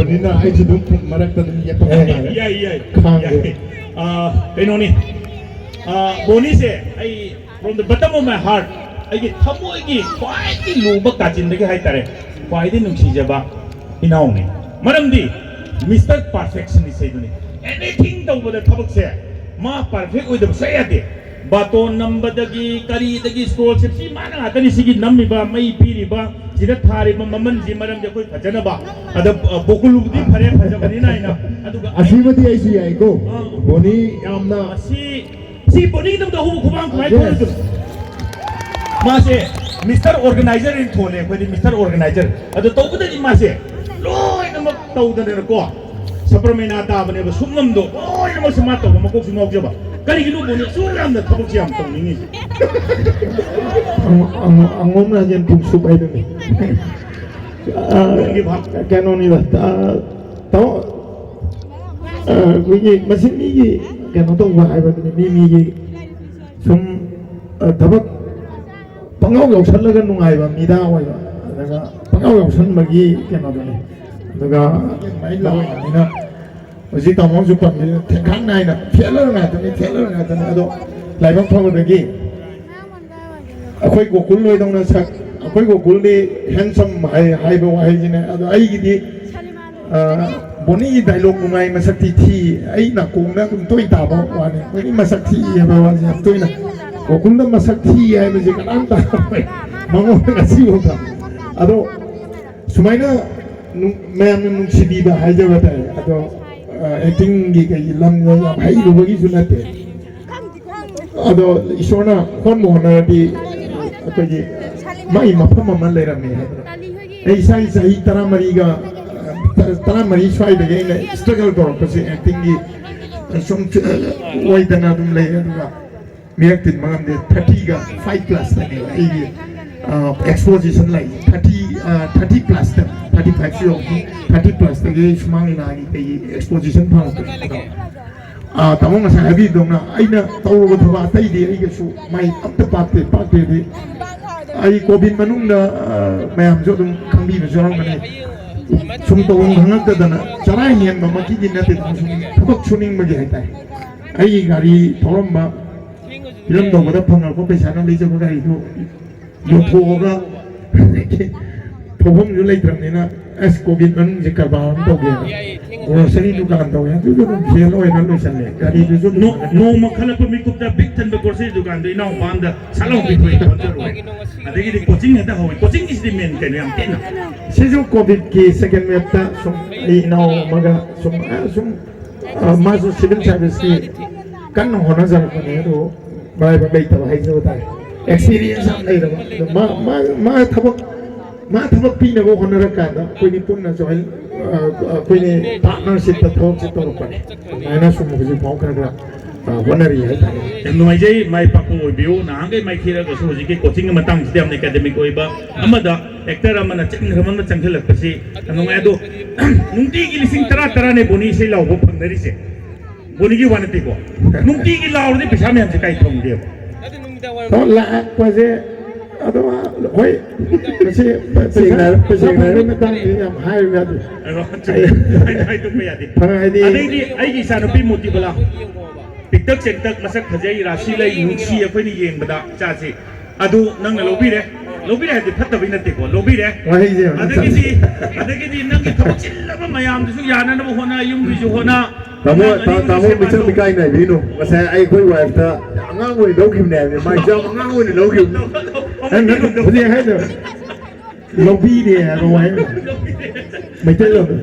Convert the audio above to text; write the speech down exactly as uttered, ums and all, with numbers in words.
ꯕꯣꯅꯤꯅ ꯑꯩꯁꯨ ꯑꯗꯨꯝ ꯃꯔꯛꯇ ꯑꯗꯨꯝ ꯌꯦꯠꯄ ꯉꯝꯃꯦ꯫ ꯌꯥꯏ, ꯌꯥꯏ, ꯈꯥꯡꯒꯦ꯫ ꯌꯥꯏ꯫ ꯑꯥ, ꯀꯩꯅꯣꯅꯤ, ꯑꯥ, ꯕꯣꯅꯤꯁꯦ ꯑꯩ from the bottom of my heart, ꯑꯩꯒꯤ ꯊꯃꯣꯏꯒꯤ ꯈ꯭ꯋꯥꯏꯗꯒꯤ ꯂꯨꯕ ꯀꯥꯆꯤꯟꯗꯒꯤ ꯍꯥꯏꯇꯥꯔꯦ, ꯈ꯭ꯋꯥꯏꯗꯒꯤ ꯅꯨꯡꯁꯤꯖꯕ ꯏꯅꯥꯎꯅꯤ꯫ ꯃꯔꯝꯗꯤ Mister Perfectionist ꯍꯥꯏꯗꯨꯅꯤ꯫ Anything ꯇꯧꯕꯗ ꯊꯕꯛꯁꯦ ꯃꯥ perfect ꯑꯣꯏꯗꯕ ꯁꯨꯡꯌꯥ ꯌꯥꯗꯦ꯫ ꯕꯥꯇꯣꯟ ꯅꯝꯕꯗꯒꯤ ꯀꯔꯤꯗꯒꯤ ꯁ꯭ꯀꯣꯜꯁꯦ ꯁꯤ ꯃꯥꯅ ꯉꯥꯛꯇꯅꯤ꯫ ꯁꯤꯒꯤ ꯅꯝꯃꯤꯕ, ꯃꯩ ꯄꯤꯔꯤꯕ, ꯁꯤꯗ ꯊꯥꯔꯤꯕ ꯃꯃꯜꯁꯤ, ꯃꯔꯝꯗꯤ ꯑꯩꯈꯣꯏ ꯐꯖꯅꯕ꯫ ꯑꯗ, ꯑ, ꯕꯣꯀꯨꯜꯕꯨꯗꯤ ꯐꯔꯦ, ꯐꯖꯕꯅꯤꯅ ꯍꯥꯏꯅ꯫ ꯑꯗꯨꯒ ꯑꯩ ꯑꯁꯤꯃꯗꯤ ꯑꯩꯁꯨ ꯌꯥꯏꯀꯣ꯫ ꯑꯥ꯫ ꯕꯣꯅꯤ ꯌꯥꯝꯅ ꯃꯁꯤ, ꯁꯤ ꯕꯣꯅꯤꯒꯤꯗꯃꯛꯇ ꯑꯍꯨꯝ ꯈꯨꯕꯥꯛ ꯈꯨꯕꯥꯛ Yes. ꯊꯣꯛꯍꯟꯒꯅꯨ꯫ ꯃꯥꯁꯦ Mister Organizer ꯍꯥꯏꯅ ꯊꯣꯜꯂꯦ ꯑꯩꯈꯣꯏꯗꯤ, Mister Organizer꯫ ꯑꯗꯣ ꯇꯧꯕꯗꯗꯤ ꯃꯥꯁꯦ ꯂꯣꯏꯅꯃꯛ ꯇꯧꯗꯅꯀꯣ, ꯁꯄꯔꯃꯦꯅꯥ ꯇꯥꯕꯅꯦꯕ, ꯁꯨꯞꯅꯝꯗꯣ ꯂꯣꯏꯅꯃꯛꯁꯦ ꯃꯥ ꯇꯧꯕ, ꯃꯀꯣꯛꯁꯨ ꯉꯥꯎꯖꯕ꯫ ꯀꯔꯤꯒꯤꯅꯣ ꯕꯣꯅꯤ ꯑꯁꯨꯛ ꯌꯥꯝꯅ ꯊꯕꯛꯁꯦ ꯌꯥꯝ ꯇꯧꯅꯤꯡꯉꯤꯁꯦ? ꯑꯉꯣꯝ ꯔꯥꯖꯦꯟ ꯄꯨꯡꯁꯨꯞ ꯍꯥꯏꯗꯨꯅꯤ꯫ ꯀꯩꯅꯣꯅꯤꯗ, ꯇꯥꯃꯣ, ꯑꯩꯈꯣꯏꯒꯤ ꯃꯁꯤ ꯃꯤꯒꯤ ꯀꯩꯅꯣ ꯇꯧꯕ ꯍꯥꯏꯕꯗꯨꯅꯤ, ꯃꯤ ꯃꯤꯒꯤ ꯁꯨꯝ ꯊꯕꯛ ꯄꯪꯌꯥꯎ ꯌꯥꯎꯁꯜꯂꯒ ꯅꯨꯡꯉꯥꯏꯕ ꯃꯤꯗꯥ ꯑꯣꯏꯕ, ꯑꯗꯨꯒ ꯄꯪꯌꯥꯎ ꯌꯥꯎꯁꯟꯕꯒꯤ ꯀꯩꯅꯣꯗꯨꯅꯤ꯫ ꯑꯗꯨꯒ ꯑꯗꯨꯃꯥꯏꯅ ꯂꯥꯛꯑꯕꯅꯤꯅ ꯍꯧꯖꯤꯛ ꯇꯥꯃꯣꯁꯨ ꯄꯟꯕꯤꯗ ꯊꯦꯡꯈꯥꯡ ꯅꯥꯏꯅ ꯐꯦꯜꯂꯔ ꯉꯥꯛꯇꯅꯤ, ꯐꯦꯜꯂꯔ ꯉꯥꯛꯇꯅꯤ꯫ ꯑꯗꯣ ꯂꯥꯏꯕꯛ ꯐꯕꯗꯒꯤ ꯑꯩꯈꯣꯏ ꯒꯣꯀꯨꯜ ꯍꯣꯏꯗꯧꯅ ꯁꯛ, ꯑꯩꯈꯣꯏ ꯒꯣꯀꯨꯜꯗꯤ handsome ꯍꯥꯏ, ꯍꯥꯏꯕ ꯋꯥꯍꯩꯁꯤꯅꯦ꯫ ꯑꯗꯣ ꯑꯩꯒꯤꯗꯤ ꯑ, ꯕꯣꯅꯤꯒꯤ dialogue ꯅꯨꯡꯉꯥꯏ, ꯃꯁꯛꯇꯤ ꯊꯤ꯫ ꯑꯩ ꯅꯥꯀꯣꯡꯗ ꯑꯗꯨꯝ ꯇꯣꯏ ꯇꯥꯕ ꯋꯥꯅꯤ꯫ ꯕꯣꯅꯤ ꯃꯁꯛ ꯊꯤ ꯍꯥꯏꯕ ꯋꯥꯁꯦ ꯌꯥꯝ ꯇꯣꯏꯅ꯫ ꯒꯣꯀꯨꯜꯗ ꯃꯁꯛ ꯊꯤ ꯍꯥꯏꯕꯁꯦ ꯀꯅꯥꯝ ꯇꯥꯔꯝꯃꯣꯏ꯫ ꯃꯉꯣꯟꯗ ꯉꯁꯤꯐꯥꯎꯗ꯫ ꯑꯗꯣ ꯁꯨꯃꯥꯏꯅ ꯅꯨꯡ-, ꯃꯌꯥꯝꯅ ꯅꯨꯡꯁꯤꯕꯤꯕ ꯍꯥꯏꯖꯕ ꯇꯥꯔꯦ꯫ ꯑꯗꯣ, ꯑ, acting ꯒꯤ ꯀꯩꯒꯤ ꯂꯝꯗ ꯌꯥꯝ ꯍꯩꯔꯨꯕꯒꯤꯁꯨ ꯅꯠꯇꯦ꯫ ꯑꯗꯣ ꯏꯁꯣꯔꯅ ꯍꯣꯟꯕ ꯍꯣꯠꯅꯔꯗꯤ ꯑꯩꯈꯣꯏꯒꯤ ꯃꯥꯒꯤ ꯃꯐꯝ ꯑꯃ ꯂꯩꯔꯝꯃꯦ ꯍꯥꯏꯗꯅ꯫ ꯑꯩ ꯏꯁꯥꯒꯤ ꯆꯍꯤ ꯇꯔꯥꯃꯔꯤꯒ, ꯇꯔꯥꯃꯔꯤ ꯁ꯭ꯋꯥꯏꯗꯒꯤ ꯑꯩꯅ struggle ꯇꯧꯔꯛꯄꯁꯦ acting ꯒꯤ ꯁꯨꯝ ꯑꯣꯏꯗꯅ ꯑꯗꯨꯝ ꯂꯩꯔꯦ꯫ ꯑꯗꯨꯒ ꯃꯤꯔꯛ ꯇꯤꯟꯕ ꯉꯝꯗꯦ꯫ Thirty ꯒ five plus ꯇꯅꯦꯕ ꯑꯩꯒꯤ, ꯑ, exposition ꯂꯩ꯫ Thirty, ꯑ, thirty plus ꯇ, thirty five ꯁꯨ ꯌꯧꯗ꯭ꯔꯤ꯫ Thirty plus ꯇꯒꯤ ꯑꯩ ꯁꯨꯃꯥꯡ ꯂꯤꯂꯥꯒꯤ ꯀꯩꯒꯤ exposition ꯐꯪꯉꯛꯄꯅꯦ꯫ ꯑꯗꯣ ꯑꯥ, ꯇꯥꯃꯣ ꯉꯁꯥꯏ ꯍꯥꯏꯕꯤꯕꯗꯧꯅ ꯑꯩꯅ ꯇꯧꯔꯨꯕ ꯊꯕꯛ ꯑꯇꯩꯗꯤ ꯑꯩ ꯀꯩꯁꯨ ꯃꯥꯏ ꯑꯝꯇ ꯄꯥꯛꯇꯦ, ꯄꯥꯛꯇꯦꯗꯤ꯫ ꯑꯩ ꯀꯣꯚꯤꯗ ꯃꯅꯨꯡꯗ, ꯑꯥ, ꯃꯌꯥꯝꯁꯨ ꯑꯗꯨꯝ ꯈꯪꯕꯤꯕꯁꯨ ꯌꯥꯎꯔꯝꯒꯅꯤ꯫ ꯁꯨꯝ ꯇꯧꯐꯝ ꯈꯪꯉꯛꯇꯗꯅ, ꯆꯔꯥ ꯍꯦꯟꯕꯃꯛꯀꯤꯗꯤ ꯅꯠꯇꯦꯗꯅ, ꯁꯨꯝ ꯊꯕꯛ ꯁꯨꯅꯤꯡꯕꯒꯤ ꯍꯥꯏꯇꯥꯔꯦ꯫ ꯑꯩꯒꯤ ꯒꯥꯔꯤ ꯊꯧꯔꯝꯕ, ꯐꯤꯂꯝ ꯇꯧꯕꯗ ꯐꯪꯉꯛꯄ ꯄꯩꯁꯥꯅ ꯂꯩꯖꯕ ꯒꯥꯔꯤꯗꯨ ꯌꯣꯟꯊꯣꯛꯑꯒ ꯊꯧꯐꯝꯁꯨ ꯂꯩꯇ꯭ꯔꯕꯅꯤꯅ, ꯑꯁ, ꯀꯣꯚꯤꯗ ꯃꯅꯨꯡꯁꯦ ꯀꯔꯕꯥꯔ ꯑꯃ ꯇꯧꯒꯦꯅ ꯒ꯭ꯔꯣꯁꯔꯤ ꯗꯨꯀꯥꯟ ꯇꯧꯋꯦ꯫ ꯑꯗꯨꯁꯨ ꯑꯗꯨꯝ ꯐꯦꯜ ꯑꯣꯏꯅ ꯂꯣꯏꯁꯜꯂꯦ꯫ ꯒꯥꯔꯤꯗꯨꯁꯨ ꯑꯗꯨꯝ ꯅꯣ-, ꯅꯣꯡꯃ ꯈꯜꯂꯛꯄ ꯃꯤꯀꯨꯞꯇ ꯄꯤꯛ ꯊꯟꯕ ꯒ꯭ꯔꯣꯁꯔꯤ ꯗꯨꯀꯥꯟꯗꯣ ꯏꯅꯥꯎꯄꯥ ꯑꯃꯗ ꯁꯠ ꯂꯥꯎ ꯄꯤꯊꯣꯛꯑꯦ, ꯈꯣꯟꯖꯔꯣꯏ꯫ ꯑꯗꯒꯤꯗꯤ ꯀꯣꯆꯤꯡ ꯍꯦꯛꯇ ꯍꯧꯋꯤ꯫ ꯀꯣꯆꯤꯡꯒꯤꯁꯤꯗꯤ ꯃꯦꯟ ꯀꯩꯅꯣ ꯌꯥꯝ ꯊꯤꯅ꯫ ꯁꯤꯁꯨ ꯀꯣꯚꯤꯗꯀꯤ ꯁꯦꯀꯦꯟ ꯋꯦꯕꯇ ꯁꯨꯝ ꯑꯩ ꯏꯅꯥꯎ ꯑꯃꯒ ꯁꯨꯝ, ꯑ, ꯁꯨꯝ, ꯑ, ꯃꯥꯁꯨ ꯁꯤꯚꯤꯜ ꯁꯥꯔꯚꯤꯁꯀꯤ ꯀꯟꯅ ꯍꯣꯠꯅꯖꯔꯛꯄꯅꯦ꯫ ꯑꯗꯨ ꯃꯔꯥꯏꯕꯛ ꯂꯩꯇꯕ ꯍꯥꯏꯖꯕ ꯇꯥꯔꯦ꯫ ꯑꯦꯛꯁꯄꯤꯔꯤꯌꯦꯟꯁ ꯌꯥꯝ ꯂꯩꯔꯕ꯫ ꯑꯗꯣ ꯃꯥ, ꯃꯥ, ꯃꯥ ꯊꯕꯛ, ꯃꯥ ꯊꯕꯛ ꯄꯤꯅꯕ ꯍꯣꯠꯅꯔꯀꯥꯟꯗ ꯑꯩꯈꯣꯏꯅꯤ ꯄꯨꯟꯅ ꯖꯣꯏꯟ, ꯑ, ꯑꯩꯈꯣꯏꯅꯤ ꯄꯥꯔꯠꯅꯔꯁꯤꯞꯇ ꯊꯕꯛꯁꯦ ꯇꯧꯔꯛꯄꯅꯦ꯫ ꯑꯗꯨꯃꯥꯏꯅ ꯁꯨꯝ ꯍꯧꯖꯤꯛ ꯐꯥꯎ ꯈꯔ ꯈꯔ, ꯑ, ꯍꯣꯠꯅꯔꯤ ꯍꯥꯏꯇꯥꯔꯦ꯫ ꯌꯥꯝ ꯅꯨꯡꯉꯥꯏꯖꯩ, ꯃꯥꯏ ꯄꯥꯛꯄ ꯑꯣꯏꯕꯤꯌꯨ꯫ ꯅꯍꯥꯟꯈꯩ ꯃꯥꯏꯊꯤꯔꯒꯁꯨ ꯍꯧꯖꯤꯛꯀꯤ ꯀꯣꯆꯤꯡꯒꯤ ꯃꯇꯥꯡꯁꯤꯗ ꯌꯥꯝꯅ ꯑꯦꯀꯥꯗꯃꯤꯛ ꯑꯣꯏꯕ ꯑꯃꯗ ꯑꯦꯛꯇꯔ ꯑꯃꯅ ꯆꯤꯡꯈ꯭ꯔꯕ ꯑꯃ ꯆꯪꯁꯤꯜꯂꯛꯄꯁꯤ ꯌꯥꯝ ꯅꯨꯡꯉꯥꯏ꯫ ꯑꯗꯣ ꯅꯨꯡꯇꯤꯒꯤ ꯂꯤꯁꯤꯡ ꯇꯔꯥ ꯇꯔꯥꯅꯦ ꯕꯣꯅꯤ ꯏꯁꯩ ꯂꯥꯎꯕ ꯐꯪꯅꯔꯤꯁꯦ꯫ ꯕꯣꯅꯤꯒꯤ ꯋꯥ ꯅꯠꯇꯦꯀꯣ, ꯅꯨꯡꯇꯤꯒꯤ ꯂꯥꯎꯔꯗꯤ ꯄꯩꯁꯥ ꯃꯌꯥꯝꯁꯦ ꯀꯥꯏ ꯊꯝꯒꯦꯕ? ꯑꯣ, ꯂꯥꯛꯄꯁꯦ ꯑꯗꯣ, ꯍꯣꯏ, ꯃꯁꯤ ꯄꯩꯁꯥ, ꯁꯦꯡꯅ ꯍꯥꯏꯔ-, ꯄꯩꯁꯥ ꯁꯦꯡꯅ ꯍꯥꯏꯔ-, ꯐꯪꯕꯒꯤ ꯃꯇꯥꯡꯗꯤ ꯌꯥꯝ ꯍꯥꯏꯕ ꯌꯥꯗꯦ꯫ ꯑꯗꯣ ꯍꯥꯏꯗꯣꯛꯄ ꯌꯥꯗꯦ꯫ ꯐꯔꯦ, ꯍꯥꯏꯗꯤ ꯑꯗꯩꯗꯤ ꯑꯩꯒꯤ ꯏꯆꯥꯅꯨꯄꯤ ꯃꯣꯇꯤꯕꯂꯥ, ꯄꯤꯛꯇꯛ ꯆꯦꯛꯇꯛ, ꯃꯁꯛ ꯐꯖꯩ, ꯔꯥꯁꯤ ꯂꯩ, ꯅꯨꯡꯁꯤ, ꯑꯩꯈꯣꯏꯅ ꯌꯦꯡꯕꯗ ꯏꯆꯥꯁꯤ꯫ ꯑꯗꯨ ꯅꯪꯅ ꯂꯧꯕꯤꯔꯦ, ꯂꯧꯕꯤꯔꯦ ꯍꯥꯏꯕꯗꯤ ꯐꯠꯇꯕꯩ ꯅꯠꯇꯦꯀꯣ, ꯂꯧꯕꯤꯔꯦ꯫ ꯋꯥꯍꯩꯁꯦ ꯌꯥꯝ ꯑꯗꯒꯤꯗꯤ, ꯑꯗꯒꯤꯗꯤ ꯅꯪꯒꯤ ꯊꯕꯛ ꯆꯤꯜꯂꯕ ꯃꯌꯥꯝꯗꯨꯁꯨ ꯌꯥꯅꯅꯕ ꯍꯣꯠꯅ, ꯌꯨꯝꯒꯤꯁꯨ ꯍꯣꯠꯅ, ꯇꯥꯃꯣ, ꯑꯉꯥꯡ ꯇꯥ-, ꯑꯅꯤꯒꯤꯁꯨ ꯇꯥꯃꯣ ꯁꯦꯕꯥ ꯃꯤꯆꯪ ꯇꯧ꯫ ꯃꯤꯀꯥꯏ ꯅꯥꯏꯕꯤꯅꯨ꯫ ꯉꯁꯥꯏ ꯑꯩꯈꯣꯏ ꯋꯥꯏꯐꯇ ꯑꯉꯥꯡ ꯑꯣꯏꯅ ꯂꯧꯈꯤꯕꯅꯦ ꯍꯥꯏꯕꯅꯤ꯫ ꯃꯥ ꯌꯥꯝ ꯑꯉꯥꯡ ꯑꯣꯏꯅ ꯂꯧꯈꯤꯕꯅꯤ꯫ ꯅꯪ, ꯅꯪ ꯍꯧꯖꯤꯛ ꯍꯥꯏꯗꯣ ꯂꯧꯕꯤꯔꯦ ꯍꯥꯏꯕ ꯋꯥꯍꯩ ꯃꯩꯇꯩꯂꯣꯟꯗ꯫